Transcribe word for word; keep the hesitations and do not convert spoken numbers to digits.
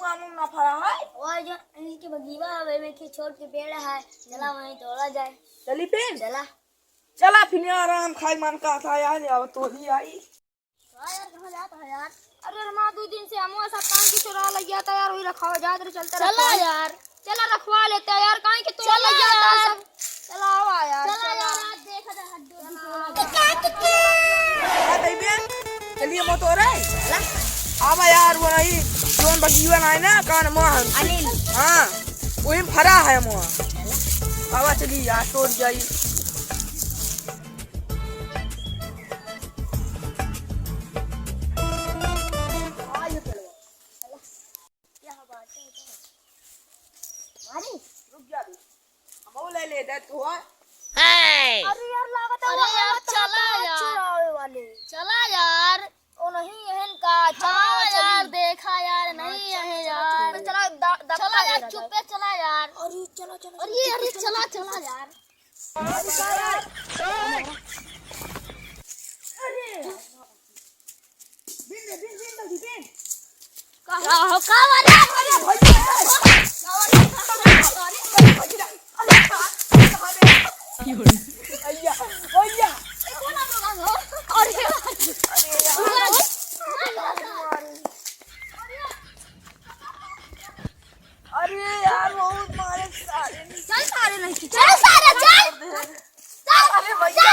आम ना फरा है। और जो इनके बगीवा है, वही में के छोट के पेड़ है, चला वहीं तोड़ा जाए। चली फिर? चला। चला फिर यार, आम खाई मन का था यार, अब तोड़ी आई। हाँ यार, कहाँ जाता है यार? अरे रे माँ, दो दिन से हम सब काम की चुरा लग गया था यार, वही रखवा जात रहे, चलते चला रखवा ले। यार। चला रखवा लेते हैं यार, काहे कि तोड़ चला लग गया था यार। सब। चला आवा यार, चला चला। यार, आज देखा जाए हड्डी उड्डी तोड़ा जाए। हाँ, देबे। चलिए, मत हो रहा है। आवा यार, वो नहीं, जोन बगीवा ना है ना, कान मोहन। अनिल। हाँ, वही में फरा है मोहन। आवा, चलिए यार, तोड़ जाई। क्या बात है? अरे, रुक जा तू। हमहू ले ले दे तू, हाँ। अरे यार, लागत है अरे वो यार, हाथ चला हाथ यार। चुरावे वाले। चला यार। ओ नहीं, एहन का, चला हाँ यार, चली। देखा यार, नहीं हाँ, है चला, यार। चला, चला, द-, दबका चला यार, दे रहा चुप है। पे चला यार। अरे चला, चला, अरे, चला, अरे, चला, चला, चला। चला यार। अरे, अरे। बिन रे, बिन, बिन, जल्दी बिन। का हो, का वाला? अरे भैया, अरे। भैया, भैया। अरे, अरे यार। अरे यार, बहुत मारे सारे। चल सारे नहीं, चल सारे, चल। अरे भैया।